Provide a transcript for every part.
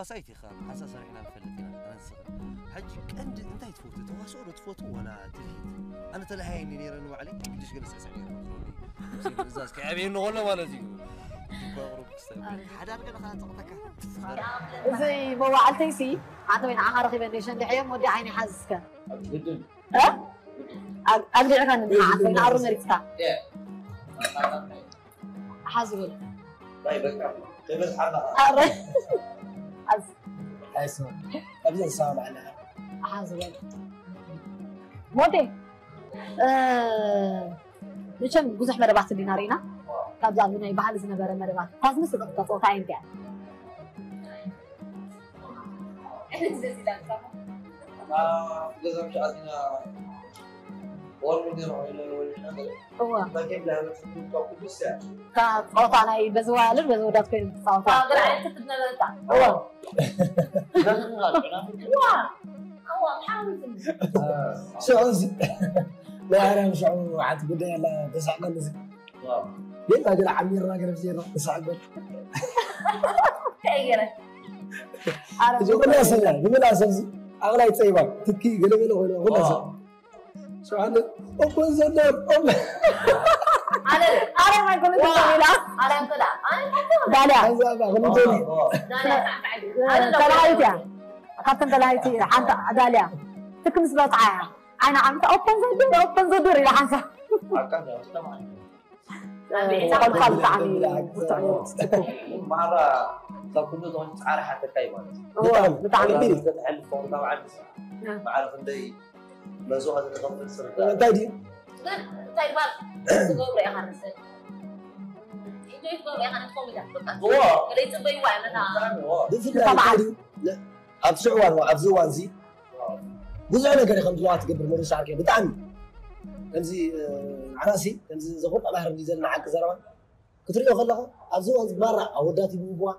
ሳይት ኢኻ፣ ሓንሳእ ሰሪሕና ንፈልጥ ኢና፣ ኣነ ንስኽን። ሕጂ ቀንዲ እንታይ ትፈቱ? ተዋስኦ ዶ ትፈቱ ዋላ ትልሂት? ኣነ ተላሃየኒ ነይረ ንባዕለይ፣ ግድሽ ገለ ስዕስዕ ነይረ። እዛ እስኪ ዕብየኒ ከሎ ማለት እዩ። እኳ ቁሩብ ክስታይ። ሓዳር ገለ ኸዓ ጸቕጠካ። እዚ መዋዕልተይሲ፣ ኣንተ ወይ ንዓኻ ረኺበ እንደ ሸንድሕዮም ወዲ ዓይኒ ሓዝስከ። ግድን። እ? ኣግ-፣ ኣግዲዕካ ንድሓ፣ ዓፈይ ንኣሩ መሪጽካ። ሓዝብል። ኣረ። ሓዝ-፣ ኣይስማዕ። ኣብዚ ንሰማማዕ ኣለና። ሓዝብል። ሞዴ፣ እ፣ መቸም ብዙሕ መደባት እንዲና ርኢና። ካብዚ ኣብዚ ናይ ባህሊ ዝነበረ መደባት፣ እታ ዝምስጥ ጸወታ እንታይ እያ? ገዛ ምሽ ኣዚና ወርሙ ገይሩ ኮይኑ ወሊዕና ገለ እዋ። እንታይ ከይብላ ህብረት ትብልካ ኩሉስ እያ። እታ ጸወታ ናይ በዚ ዋልን በዚ ወዳት ኮይኑ ትጻወታ። ኣዎ፣ ገለ ዓይነት ትብነበረታ። እዋ። እዋ። እዋ፣ ሓውዝም። ሽዑ እዚ ናይ ኣርያም ሽዑ ሓንቲ ጉዳይ ኣላ ተሳዕቀኒ እዚ። እዋ። ጌና ገለ ዓሚርና ገለ ብዜና ተሳዕቀኒ። ከይገለ። ኣረ፣ እዚ ኩላ ሰብ እያ፣ ንመላ ሰብ እዚ ኣቕላይ ጸይባ፣ ትኪ ገለ ገለ ኮይኑ ኩላ ሰብ። እዋ። ሸውዓተ ኦፖን ዘደር ኦፖን። ኣነ ኣረ ማይ ኮነ ዋ። ተሰሚላ። ኣረ እንተ ደኣ፣ ኣነ እንታይ ትብል? ዳልያ። ሓንሳብ እባ ክልተ ዋ፣ ዋ። ዳልያ፣ ሳዕ፣ ሳዕ፣ ኣነ ኣነ ተላሃይቲ እያ። ካብተን ተላሃይቲ ሓንታ ዳልያ። ትክ ምስ በጽዓ እያ። ዓይና ዓሚታ ኦፖን ዘደር ኦፖን ዘደር ኢላ ሓንሳብ። ኣካ ዳልያ ተማሪ። ኣንቢዕታ ቆልካ ብጣዕሚ ብርቱዕ እዩ። ማራ ካብ ኩሉ ዝኾነ ጻዕሪ ሓተካ እዩ ማለት እዩ። እዎ፣ ብጣዕሚ። ብጣዕሚ። ተሕልፎ ካብ ዓዲ እ። ማዕረ ክንደይ መስዋእቲ ተኸፍል ስርዳ። እንታይ ድዩ? ግን እንታይ ይባል? ትገብሮ ኢኻ ንሰብ። ኢንጆይ ትገብሮ ኢኻ ንስኹም ኢላ። በቃ። እዎ። ገለ ይጽበይዋ እዮም ነታ። ብጣዕሚ እዎ። ብፍላይ እንታይ ድዩ? ለ-፣ ኣብቲ ሽዑ እዋን፣ ኣብዚ እዋን እዚ ብዙሕ ነገር ከም ዝዋ ትገብር መሪሻ ዓርከይ። ብጣዕሚ ከምዚ፣ እ፣ ንዓናሲ ከምዚ ዘኹርዕ ባህሪ እንዲ ዘለና ሓቂ ዘረባ ክትሪኦ ከለኻ ኣብዚ እዋን እዚ ማራ ኣወዳት ይብህጉዋ፣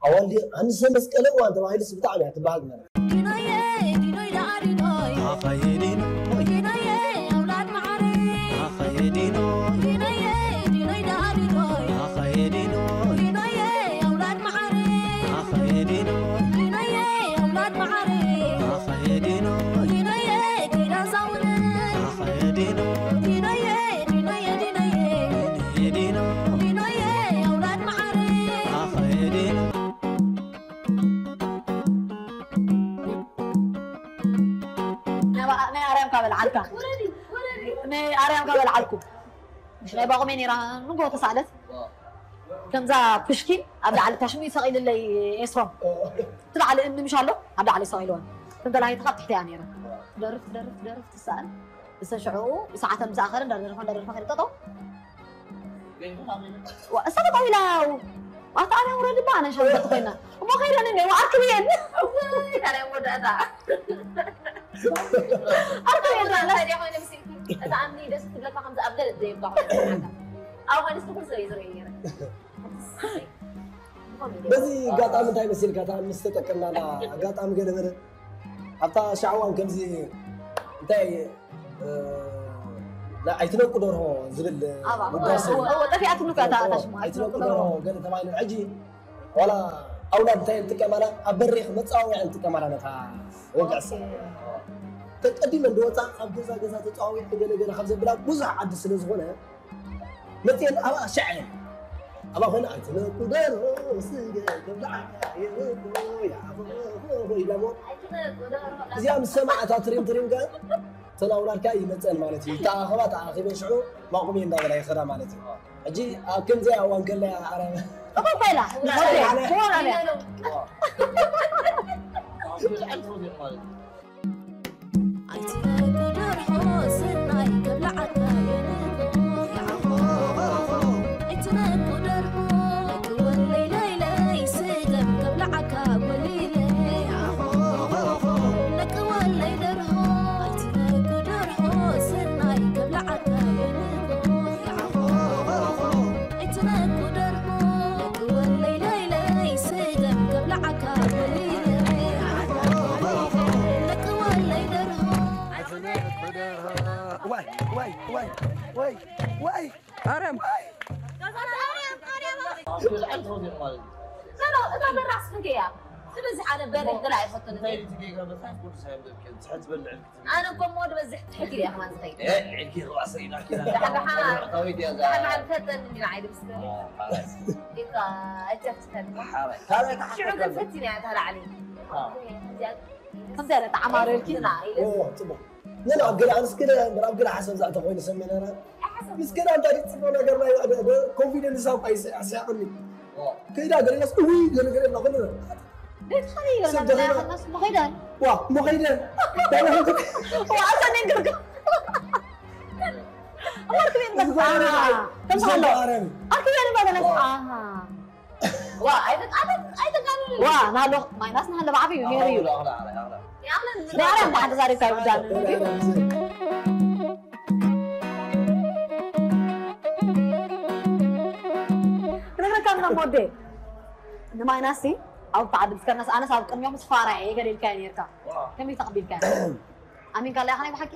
ኣዋልድ ኣንሰ መስቀለ እዋን ተባሂሉስ ብጣዕሚ እያ ትበሃል ማለት። ዲኖየ፣ ዲኖይ ደኣ ዲኖይ። ኣኸየ ዲኖይ። ዲኖየ፣ ኣውላድ መዓረይ። ኣኸየ ዲኖይ። ዲኖየ፣ ዲኖይ ደኣ ዲኖይ። ኣኸየ ዲኖይ። ዲኖየ፣ ኣውላድ መዓረይ። ኣኸየ ዲኖይ። ዲኖየ፣ ኣውላድ መዓረይ። ኣኸየ ዲኖይ። ዲኖየ፣ ዲዳ ሳውነ። ኣኸየ ዲኖይ። ዲኖየ፣ ዲኖየ፣ ዲኖየ። ዲኖየ፣ ኣውላድ መዓረይ። ኣኸየ ዲኖይ። ናይ ኣርያም ካብ በልዓልካ። ናይ ኣርያም ካብ በልዓልኩ። ምሽ ናይ ባቑሜ ነይራ ንጎ ተሳእለት። ከምዛ ፕሽኪ ኣብ ላዕሊ ታሽሙ ይሰቒልለይ ኤስሮም። እቲ ላዕሊ እምኒ ምሽ ኣሎ፣ ኣብ ላዕሊ ይሰቒልወን። እተን ተላሂትኻ ኣብ ትሕቲ እያ ነይራ። ትደርፍ፣ ትደርፍ፣ ትደርፍ፣ ትሰኣል። እሰ ሽዑ ሰዓተን ምስ ኣኸለ እንዳደረፋ፣ እንዳደረፋ ከይደ ጠጠው። ዋ፣ እሳ ጠጠው ኢላ፣ ኣታ ኣነ ውረድ እባ፣ ኣነ ሸንበጥ ኮይና። እሞ ከይደን እንደ፣ ዋ፣ ኣርክብየን። እዋይ፣ ኣነ ወዳእታ። ኣርክብየን፣ ኣነ። እንታይ ደኣ ኮይነ ምስልኪ? እታ ኣምኒ ደስ ትብለካ፣ ከምዚ ኣብ ገለ ዘይብካ ኮይነ። ኣብ ኮይነ ስኩል ሰበይ ዝርኢ ነይረ። በዚ ኣጋጣሚ እንታይ መሲልካ፣ እታ ምስ ተጠቀምናላ ኣጋጣሚ ገለ በለ፣ ኣብታ ሻዕዋን ከምዚ እንታይ እ፣ ና-፣ ኣይትነቁ ደርሆ ዝብል ኣባ፣ ውዳሴ። እወ፣ እወ፣ ጠፊኣትሉ እያ እታ፣ እታ ሽማ፣ ኣይትነቁ ኣይትነቁ ደርሆ ደርሆ። ገለ ተባሂሉ። ሕጂ ዋላ ኣውላድ እንታይ ንጥቀማላ? ኣብ በሪኽ መጻወዒያ ንጥቀማላ ነታ ወግዒ። ኦኬ። ተቀዲመን ዝወጻ ኣብ ገዛ ገዛ ተጻዋዊዕቲ ገለ ገለ ካብ ዘብላ ብዙሕ ዓዲ ስለ ዝኾነ መጽየን ኣብኣ ሻዕ እየን። ኣብኣ ኮይነ ኣይትነቁ ደርሆ ስገ ተብላዓካ የብሎ ይዓኾ ኢላሞ። እዚኣ ምስ ሰማዕታ ትሪም ትሪም ገ ተን ኣውላድካ ይመጸን ማለት እዩ። ተኣኸባ ተኣኺበ ሽዑ ማቑሚ እንዳበላ ይኸዳ ማለት እዩ። ሕጂ ኣብ ከምዚኣ እዋን ከላ እያ ኣረ እኮ ኮይላ። ሞዴ፣ ክወራ እያ። ኣይትነቁ ደርሆ ስርናይ ከብልዓካ የንቆ። ኣይትነቁ ደርሆ ክወለይ ለይለይ ስገም ከብልዓካ ወሊለ። ነቂ ወለይ ደርሆ ኣይትነቁ ደርሆ ስርናይ ከብልዓካ የንቆ። ኣይትነቁ ደርሆ ክወለይ ለይለይ ስገም ከብልዓካ ወሊለ። ነቂ ወለይ ደርሆ ዋይ፣ ዋይ፣ ዋይ፣ ዋይ፣ ዋይ። ኣረም። ኖ፣ ኖ፣ እታ በራስ ክንደይ እያ? ትበዝሕ ኣነ በሪሕ ገለ ኣይፈቱን። እንታይ ኢሉ እቲ ጌጋ መጽሓፍ ቅዱስ ኣየንበብክን? ትሕት ዝበልዕ ክትብል። ኣነ እኮ እሞ ዝበዝሕ ትሕት ኢለ እየ ከማን ዝኸይድ። እ፣ ዕልኪ ኸዓ ሰሪና ኪና። ዳሕባሓ፣ ዳሕባሓ ፈጠን ኢሉ ዓይዲ ምስ ገለ። ኦ፣ ሓራይ። ኢኻ፣ ኣይተፍትተኒ። ሓራይ። ካልኣይ ሽዑ ግን ተሓተተኒ። ፈቲና እያ እታ ላዕሊ። አ። እዚኣ ከምዚ ኣለ ተዓማረርኪ? ና ኢለ። ኦ፣ ጽቡቕ። لا لا، أبقى أنا سكرة، أنا أبقى حسب ذاته وين سمينا أنا. مسكرة أنت اللي تصير أنا قرنا يا أبي، أبي، كونفيدنس أو أي سي-، أسياق مني. كده قال لي ناس، أوي، قال لي، قال لي، لا، قال لي. ليش خليه يقول سد لنا غيره. الناس مخيدان؟ وا، مخيدان. وعشان ينقلك. أمرك مين بس؟ آه. كم صار؟ أكيد أنا ما بنسى. آه. ዋ፣ ኣይተቃተል-፣ ኣይተቃተል። ዋ፣ ናሎ ማይናስ ናሎ ብዓብዩ ነይሩ እዩ። ኣኽላ፣ ኣኽላ፣ ኣኽላ፣ ኣኽላ። ናይ ኣርያም ብሓንቲ ዛሪብካ ይውዳእ። ክነግረካ ኢና ሞዴ። ንማይናስ ሲ፣ ኣብ ተዓድምቲ ከናስ፣ ኣነስ ኣብ ቅድሚኦም ምስ ፋራ እየ ገለ ኢልካዮ ነይርካ። ዋ። ከመይ ተቐቢልካዮ? ኣሚንካላ ኢኻ ናይ ብሓቂ?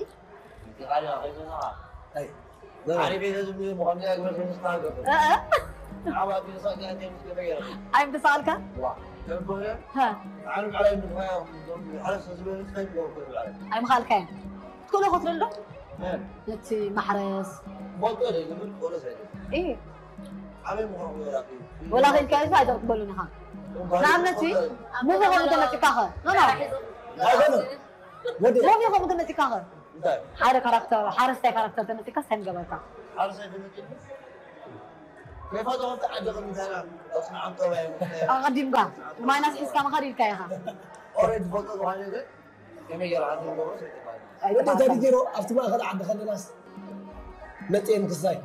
ኣይ፣ ኣይ፣ ቤተ ዝብሉ ምዃኑ እያ ግበር ተስፋ ገበ። እ፣ እ። ዓባ ቢልሳ ጋር ምስ ገበ። ኣይምተሳእልካ? ዋ፣ ተንኮለ። ሃ። ዓለም ዓለም ምዃያ፣ ዓለም ዝበለ እንታይ ይገብሩ ይብላል። ኣይምኻልካዮን። ትክእሎ ክትብል ዶ? መን? ነቲ ማሕረስ። ሞቶ ደ፣ ዝብል ቆሎ ሳይደ። እ። ዓበይ ምዃኑ ይራቂ። ወላ ኸይድካ ኢልካ ኣይተቕበሉን ኢኻ። ንኣብነት፣ ሙቪ ከምኡ ተመጺእካ ኸ? ኖ፣ ኖ። ኣይኮነን። ወዲ ሞቪ ከምኡ ተመጺእካ ኸ? እንታይ? ሓደ ካራክተር፣ ሓረስታይ ካራክተር ተመጺእካ እንታይ ምገበርካ? ሓረስታይ ተመጺእካ? ከይፈተኹ ኣብቲ ዓዲ ቅድሚ ታይና፣ በስመ ኣብ ጠባይ። ኣቐዲምካ፣ ማይናስ ሒዝካ ምኻድ ኢልካ ኢኻ። ኦሬዲ ትፈልጦ ዝኾነ ግን፣ ከመይ ገይረ ዓዲ ንገብሮ ሰይጣን። ወዲ እንታይ ገይሩ ኣብቲ ማእኸል ዓዲ ከለናስ? መጽኤን ክሳይ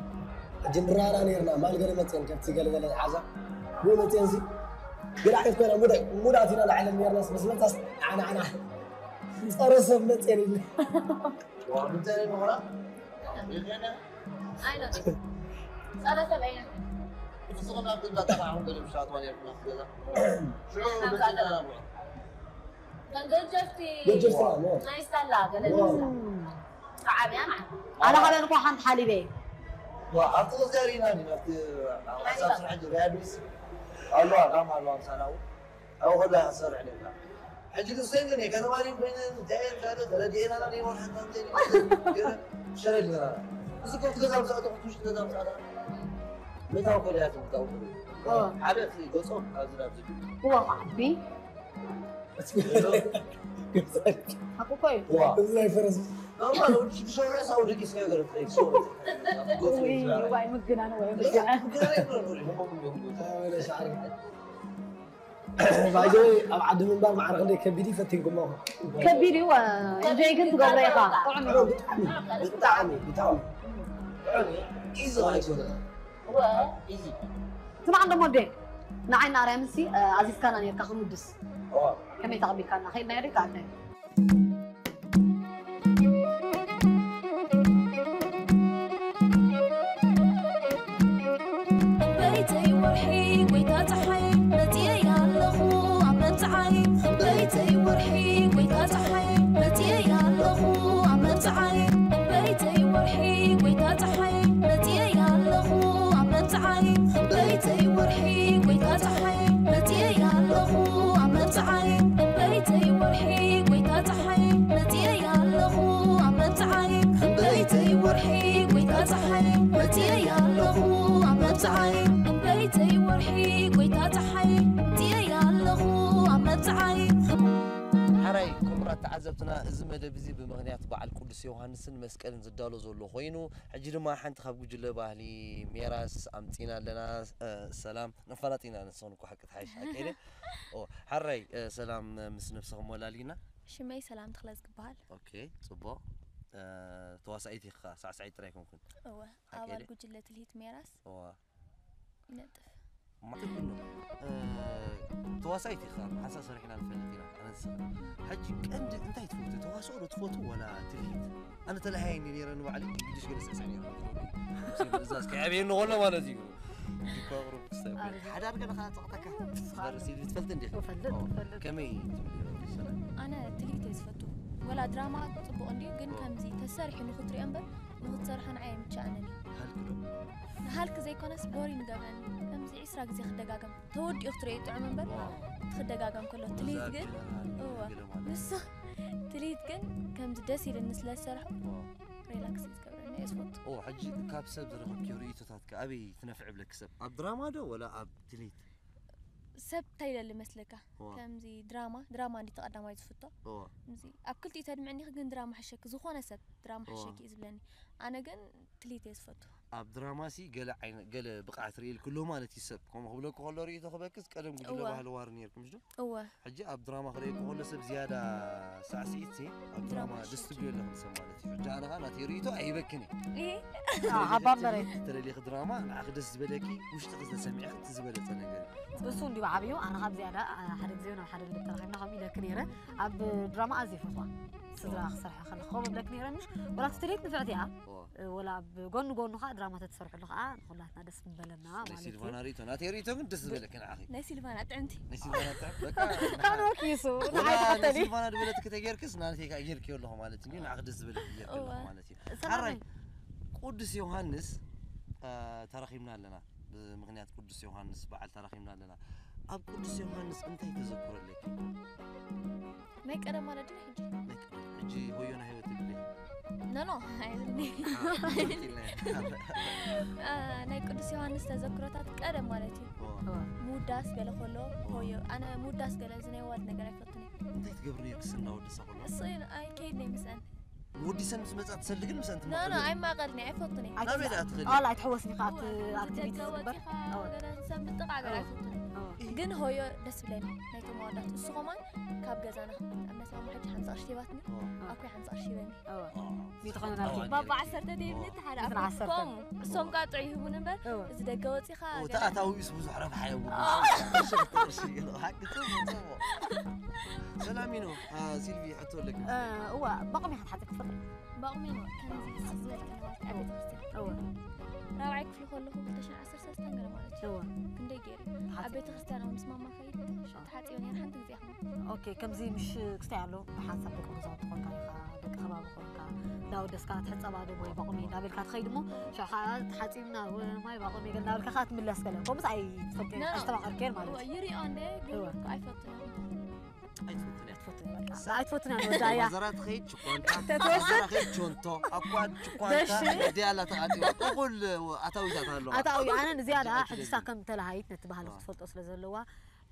ሕጂ ንራራ ነርና፣ ማል ገለ መጽኤን ከብቲ ገለ ገለ ዝሓዛ። ብኡ መጽኤን ሲ ገለ ዓይነት ኮይና ሙደ-፣ ሙዳት ኢና ንዓለም ነርናስ፣ ምስ መጻስ ዓና ዓና ጸረ ሰብ መጽኤን ኢሉ። ዋ፣ ምንታይ ምዃና? ይኸነ? ኣይነ። ጸረ ሰብ ኣይነ። ፍጹም ናብ ገዛ ጠፋ፣ ኣሁን ገለ ምሻት ዋን የርኩና ገዛ። ሽዑ መጽኤን ኢና ንብሎ። ገጀፍቲ ገጀፍቲ ሞ። ናይ ስታላ ገለ ዋው። ከዓብያ ማለት። ኣላ ኻበን እኮ ሓንቲ ሓሊበ። ዋ፣ ኣብቲ ገዛ ሪና ዲና፣ ኣብቲ ኣብ ሓሳብ ስራሕ ሪያድስ። ኣለዋ፣ ጋማ ኣለዋ፣ ምሳና እውን። ኣብኡ ከላ ትሰርሕ ነይራ። ሕጂ ግን ሰንገን እየ፣ ከተማ ድዩ ኮይነ፣ እንታይ እየ፣ እንታይ እየ፣ ተረዲኤና፣ ናይ ወርሒ እንታይ እየ፣ ገለ ሸረል ገና። እዚ ኮት ገዛ ምሳእቲ፣ ኮት ውሽጢ ገዛ ምሳእቲ። መታው ከልያ ትምታው። ኦ። ሓደ እቲ ገጾም ኣብዚ ናብ ዝብል። እዋ፣ ዓቢ። ሓቁ እኮ እዩ። ዋ። እዚ ናይ ፈረስ። ኖርማል፣ ወዲ ሽዱሽተ ወርሒ ሳው ደቂስ ነገር ትረይ፣ ሶ። ውይ፣ ዋይ፣ ምግናን፣ ወይ ምግናን። ምግናን ኣይኮነን፣ ወይ፣ ሆሞ፣ ሆሞ፣ ሆሞ። ኣበለ ሻዕሪ። ባይ ዘ ወይ፣ ኣብ ዓዲ ምንባር ማዕረ ክንደይ ከቢድ እዩ፣ ፈቲንኩሞ። ከቢድ እዩ፣ ዋ፣ እንጆይ ግን ትገብሮ ኢኻ። ጥዑም እዩ። ብጣዕሚ፣ ብጣዕሚ፣ ብጣዕሚ። ጥዑም እዩ። ኢዚ ኣይኮነን። ዋ፣ ኢዚ። ስማዕ እንዶ ሞዴ፣ ንዓይ እና ኣርያምሲ፣ እ፣ ኣዚዝካና ነርካ ክንውድስ። ዋ። ከመይ ተቐቢልካና? ከይድናዮ ዶ ይከኣልና እዩ? በይተይ ወርሒ ጎይታ ፀሓይ መፅየ ኣለኹ ኣብ መብፅዓይ። በይተይ ወርሒ ጎይታ ፀሓይ መፅየ ኣለኹ ኣብ መብፅዓይ። በይተይ ወርሒ ጎይታ ፀሓይ መፅየ ኣለኹ ኣብ መብፅዓይ። በይተይ ወርሒ ጎይታ ፀሓይ መፅየ ኣለኹ ኣብ መብፅዓይ። በይተይ ወርሒ ጎይታ ፀሓይ መፅየ ኣለኹ ኣብ መብፅዓይ። በይተይ ወርሒ ጎይታ ፀሓይ መፅየ ኣለኹ ኣብ መብፅዓይ። በይተይ ወርሒ ጎይታ ፀሓይ መፅየ ኣለኹ ኣብ መብፅዓይ። ሓራይ ክቡራት ተዓዘብትና፣ እዚ መደብ እዚ ብምኽንያት በዓል ቅዱስ ዮሃንስን መስቀልን ዝዳሎ ዘሎ ኮይኑ፣ ሕጂ ድማ ሓንቲ ካብ ጉጅለ ባህሊ ሜራስ ኣምጺና ኣለና። እ፣ ሰላም፣ ነፋላጥ ኢና ንስኹም እኮ ሓቂ ትሓይሽ ሓቂ ኢለ። ኦ፣ ሓራይ፣ እ፣ ሰላም፣ እ፣ ምስ ነብስኹም ወላሊና። ሽመይ ሰላም ተኽለ ዝግበሃል። ኦኬ፣ ጽቡቕ። እ፣ ተዋሳኢት ኢኻ፣ ሳዕሳዒት ጥራይ ኣይኮንኩን። እወ፣ ሓቂ ኣባል ኢለ። ጉጅለ ትልሂት ሜራስ። እዋ። ይነጥፍ። ማለት ኩሉ፣ እ፣ ተዋሳኢት ኢኻ፣ ሓንሳብ ሰሪሕና ንፈልጥ ኢና፣ ኣነ ንስኻ። ሕጂ ቀንዲ እንታይ ትፈቱ? ተዋስኦ ዶ ትፈቱ ወላ ትልሂት? ኣነ ተለሃየኒ ነይረ ንባዕለይ፣ እንግሊሽ ገለ ስዕስዕ ነይረ። ምእዛዝ ከይዓብየኒ ከሎ ማለት እዩ። ዲኳ ቁሩብ ክስታይ ኮይኑ። ኣረ። ሓዳር ገለ ኸዓ ጸቕጠካ? በር ሲዲ ትፈልጥ እንዲኺ? እፈልጥ፣ ኦ፣ እፈልጥ። ከመይ ትብሊ? ኣነ ትልሂት እየ ዝፈቱ። ወላ ድራማ ጽቡቕ እንድዩ፣ ግን ኦ። ከምዚ ተሰሪሑ ንኽትሪኦ እምበር፣ ንኽትሰርሖ ንዓይ ኣይምችኣንን እዩ። ሃልክ ዶ ንሃልክ ዘይኮነስ ቦሪን ገብረኒ። ከምዚ ዒስራ ግዜ ክደጋገም ተወዲኡ ክትርእዩ ጥዑም እምበር፣ እቲ ክደጋገም ከሎ ትልሂት ግን እወ ንሱ ትልሂት ግን ከምዚ ደስ ኢልኒ ስለ ዝሰርሖ ሪላክስ እዩ ዝገብረኒ እየ ዝፈቱ። ኦ ሕጂ ካብ ሰብ ዝረኸብኪዮ ርእይቶታት ከ ኣበይ ትነፍዕ ብለኪ ሰብ ኣብ ድራማ ዶ ወላ ኣብ ትልሂት ሰብ እንታይ ይደሊ መስለካ? እዋ። ከምዚ ድራማ ድራማ እንዲ ተቐዳማይ ዝፍቶ ኦ እዚ ኣብ ክልቲኡ ተድምዕኒኺ ግን ድራማ ሕሸኪ ዝኾነ ሰብ ድራማ እዋ። ሕሸኪ እዩ ዝብለኒ። ኣነ ግን ትልሂት እየ ዝፈቱ። ኣብ ድራማ ሲ ገለ ዓይነት ገለ ብቕዓት ርእየልኪ ኣሎ ማለት እዩ ሰብ ከምኡ ክብለኪ ከሎ ርእይቶ ክበክስ ቀደም ጉጅለ እዋ። ባህሊ ዋር ነርኩም ዶ እወ ሕጂ ኣብ ድራማ ክርእየኪ ከሎ ሰብ ዝያዳ ሳዕስዒት ሲ ኣብ ድራማ ድራማ ደስ ሽኪ። ትብሉ ኣለኹም ሰብ ማለት እዩ ሕጂ ኣነ ኸዓ ናተይ ርእይቶ ኣይበክን እየ ይሄ ዓባን በረይ ተደሊኺ ድራማ ንዓኺ ደስ ዝበለኪ ውሽጥኺ ዝተሰሚዐ እቲ ዝበለፀ ነገር እዩ እሱ እንዲ ዓብዩ ኣነ ካብ ዝያዳ ሓደ ግዜ ናብ ሓደ ልብ ተረኺብና ከምኡ ኢለክ ነይረ ኣብ ድራማ ኣዝየ ፈትዋ ስድራ ክሰርሐ ከለኹ ከምኡ ብለክ ነይረ ምሽ ወላ ትትሌት ንፍዕቲ እያ ኦ ወላ ኣብ ጎኒ ጎኑ ከዓ ድራማ ተትሰርሕሉ ከዓ ንኩላትና ደስ ምበለና ናይ ማለት እዩ ሲልቫና ርእይቶ ናተይ ርእይቶ ግን ደስ ዝበለኪ ንዓኺ ናይ ሲልቫና ጥዕምቲ ናይ ሲልቫና ጥዕምቲ በቃ ኣነ ወኪሱ ወላ ንዓይ ናይ ሲልቫና ዝበለትኪ ተጌርክስ ናተይ ከዓ ጌርክዮ ኣለኹ ማለት እዩ ንዓኺ ደስ ዝበለኪ ጌርክዮ ኣለኹ እዋ። ማለት እዩ ሰላም ሓራይ ቅዱስ ዮሃንስ አ፣ ተራኺብና ኣለና ብምክንያት ቅዱስ ዮሃንስ በዓል ተራኺብና ኣለና ኣብ ቅዱስ ዮሃንስ እንታይ ተዘክሮ ኣለኪ ናይ ቀደም ማለት ድዩ ሕጂ? ናይ ቀደም ሕጂ ሆዮና ህይወት ትብሊ ኖ ኖ ኣይብልኒ። አ፣ ናይ ቅዱስ ዮሃንስ ተዘክሮታት ቀደም ማለት እዩ። ምውዳስ ገለ ከሎ ሆዮ ኣነ ምውዳስ ገለ እዚ ናይ ዋድ ነገር ኣይፈቱን እየ። እንታይ ትገብሪ ነርክስ እናወደሳ ከሎ እሱ ኣይከይድ ናይ ምስአን ወዲሰን ምስ መፃ ትሰሊ ግን ምስአን ኖ ኖ ትማቐል ኣይማቐልን እየ ኣይፈቱን እየ። ናበይ ደኣ ትኸዲ ቃል ኣይትሕወስኒ ከዓ ኣብቲ ኣብቲ ቤት ደገ ዝግበር ወፂኻ ገለ ሰብ ምጥቓ ገለ ኣይፈቱን እየ። ግን ሆዮ ደስ ብለኒ ናይቶም ኣወዳት እሱ ኸማን ካብ ገዛና ኣብ መሳሙ ሕጂ ሓምሳ ቅርሺ ሂባትኒ ኣኩይ ሓምሳ ቅርሺ ሂበኒ ሚእቲ ኮይነ ናብቲ ባባ ዓሰርተ ደይብኒ እቲ ሓደ ሚእትን ኣኩይ ዓሰርተ ከምኡ እሶም ቃጥዑ ይህቡን እምበር እወ። እዚ ደገ ወፂኻ እታ ኣታዊ ስ ብዙሕ ረብሓ የብሉ ሓቂ ጽቡቅ ሓቂ ጽቡቅ ጽቡቅ ሰላም ኢኖ ሲልቪ ሕቶ ኣለኪ እዋ በቕሚ ክትሓፅብ ክትፈጥር ባቕሚ ነው ከምዚ ዝበልክ ነባርቲ ኣብ ቤተክርስትያን እወ ራብዓይ ክፍሊ ከለኹ ክልተ ሽሕን ዓሰርተ ሰለስተን ገለ ማለት እዩ እወ ክንደይ ገይሩ ኣብ ቤተክርስትያን ኣብ ምስ ማማ ከይድ ተሓፂዮ ነር ሓንቲ ግዜ ይኹን ኦኬ ከምዚ ምሽ ክስታይ ኣሎ ብሓንሳብ ደቂ ገዛውቲ ኮንካ ኢኻ ደቂ ከባቢ ኮንካ እንዳወደስካ ትሕፀባ ዶ ወይ ባቑሚ እንዳበልካ ትኸይድ እሞ ሽዑ ከዓ ተሓፂብና ማይ ባቑሚ ገለ እንዳበልካ ከዓ ትምለስ ገለ ከምኡስ ኣይትፈልጥ ኖ፣ ኖ። ኣይተስተማቐርክየን ማለት እወ፣ እዩ ይሪኦ እንደ ግን እወ። ኣይፈቱን ኣይትፈትን እያ ኣይትፈትን እያ ንወዳ እያ ማዘራ ትኸይድ ችኳንታ ተትወስድ? ማዘራ ኸይድ ቾንቶ ኣኳ ችኳንታ ደሽ። ድያላ ተዓፂዋ እኩል ኣታዊታት ኣለዋ ኣታዊ ኣነ እዚያዳ ኣታዊ ሕጂ ስለዚ። እሳ ከም ተላሃይት ነቲ ባህሊ ክትፈልጦ ስለ ዘለዋ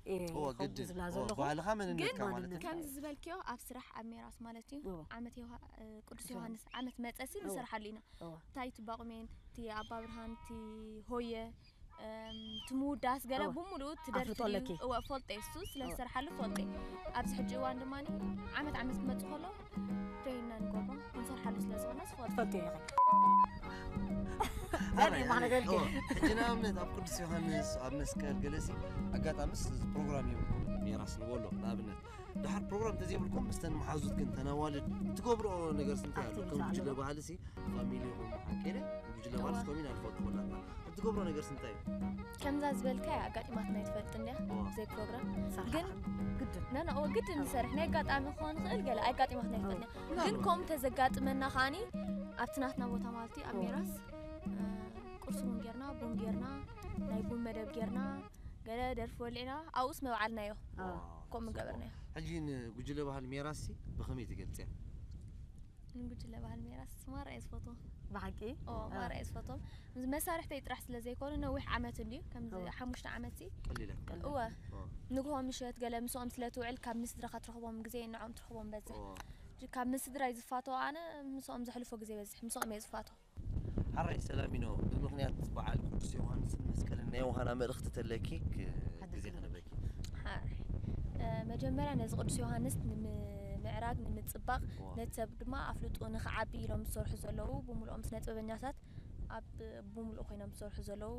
እየ እወ ከምኡ ግድን ዝብላ እወ ዘለኹ ባህልኻ መንነትካ ግን ማለት እዩ ከምዚ ዝበልክዮ ኣብ ስራሕ ኣብ ሜራስ ማለት እዩ እወ። ዓመት ዮሃ- እ፣ ቅዱስ ቅዱስ ዮሃንስ ዓመት መፀሲ እወ። ንሰርሓሉ ኢና እወ። እንታይ ትባቑሜን እቲ ኣባ ብርሃን እቲ ሆየ እም፣ እቲ ምውዳስ ገለ እወ። ብምሉኡ ትደርፊ ኣፍልጦ ኣለኪ። እወ ፈልጠ እሱ ስለ እወ። ዝሰርሓሉ ፈልጠ ኣብዚ ሕጂ እዋን ድማ ዓመት ዓመት ክመፅእ ከሎ ትሬና ንገብሮ ክንሰርሓሉ ስለ ዝኾነ ስፈልጠ ትፈልጥዮ ኢኺ ኣረ፣ ዘርኢ ማዕነ ገልኪ። እወ፣ ሕጂ ንኣብነት ኣብ ቅዱስ ዮሃንስ ኣብ መስቀል ገለሲ ኣጋጣምስ እዚ ፕሮግራም ይብልኩም ሜራስ ንበሎ ንኣብነት ድሓር ፕሮግራም ተዘይብልኩም ምስተን መሓዙት ግን ተናዋልድ ትገብርኦ ነገር ስንታይ ኣሎ ከም ጉጅለ ባህልሲ ፋሚሊ ይኹን ሓቂ ጉጅለ ባህልስ ከሚን ኣልፎ ትኾናትና እትገብሮ ነገር ስንታይ እዩ ከምዛ ዝበልካ ኣጋጢማትና ይትፈልጥ እንዲያ እወ። ዘይ ፕሮግራም ሰርሓ ግን ግድን ነና እወ ግድን ንሰርሕ ናይ ኣጋጣሚ ክኸውን ይኽእል ገለ ኣጋጢማትና ይትፈልጥ ግን ከምኡ ተዘጋጥመና ከዓኒ ኣብቲ ናትና ቦታ ማለት እዩ ኣብ ሜራስ እ፣ ቁርሲ እውን ጌርና ቡን ጌርና ናይ ቡን መደብ ጌርና ገለ ደርፊ ወሊዕና ኣብኡስ መብዓልናዮ ከምኡ ገበርናዮ ሕጂ ንጉጅለ ባህል ሜራሲ ብኸመይ ትገልፅያ ንጉጅለ ባህል ሜራስ ማራ እየ ዝፈትዎ ብሓቂ ኦ ማራ እየ ዝፈትዎም ምስ መሳርሕተይ ጥራሕ ስለ ዘይኮነ ነዊሕ ዓመት እንድዩ ከምዚ ሓሙሽተ ዓመት ሲ ቀሊለ እወ ንግሆ ምሸት ገለ ምስኦም ስለ ትውዕል ካብ ምስድረኻ ትረኽቦም ግዜ ንዖም ትረኽቦም በዝሕ ካብ ምስድራይ ዝፋተዎ ኣነ ምስኦም ዘሕልፎ ግዜ በዝሕ ምስኦም እየ ዝፋትዎ ሓራይ ሰላሚኖ ብምኽንያት በዓል ቅዱስ ዮሃንስን መስቀልን ናይ ውሃና መልእኽቲ ተለኪ ክ- ግዜ ክህበኪ ሓራይ እ፣ መጀመርያ ነዚ ቅዱስ ዮሃንስ ንምምዕራግ ንምፅባቕ ነቲ ሰብ ድማ ኣፍልጡ ንክዓቢ ኢሎም ዝሰርሑ ዘለዉ ብምልኦም ስነ ጥበበኛታት ኣብ ብምልኡ ኮይኖም ዝሰርሑ ዘለዉ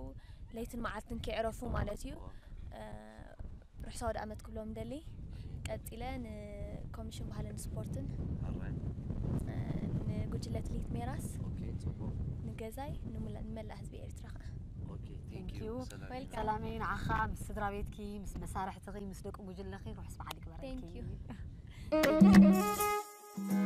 ለይትን መዓልትን ከይዕረፉ ማለት እዩ እ፣ ርሑስ ኣውደ ኣመት ክብሎም ደሊ ቀፂለ ንኮሚሽን ባህልን ስፖርትን ሓራይ እ፣ ንጉጅለ ትልሂት ሜራስ ኦኬ ፅቡቅ ንገዛይ ንሙላ- ንመላእ ህዝቢ ኤርትራ ከዓ ኦኬ Thank ቴንክ you. ሰላም Welcome. ሰላመይ ንዓኻ ምስ ስድራ ቤትኪ ምስ መሳርሕትኺ ምስ ደቂ ጉጅለኺ ርሑስ በዓል ይግበረልኪ Thank you.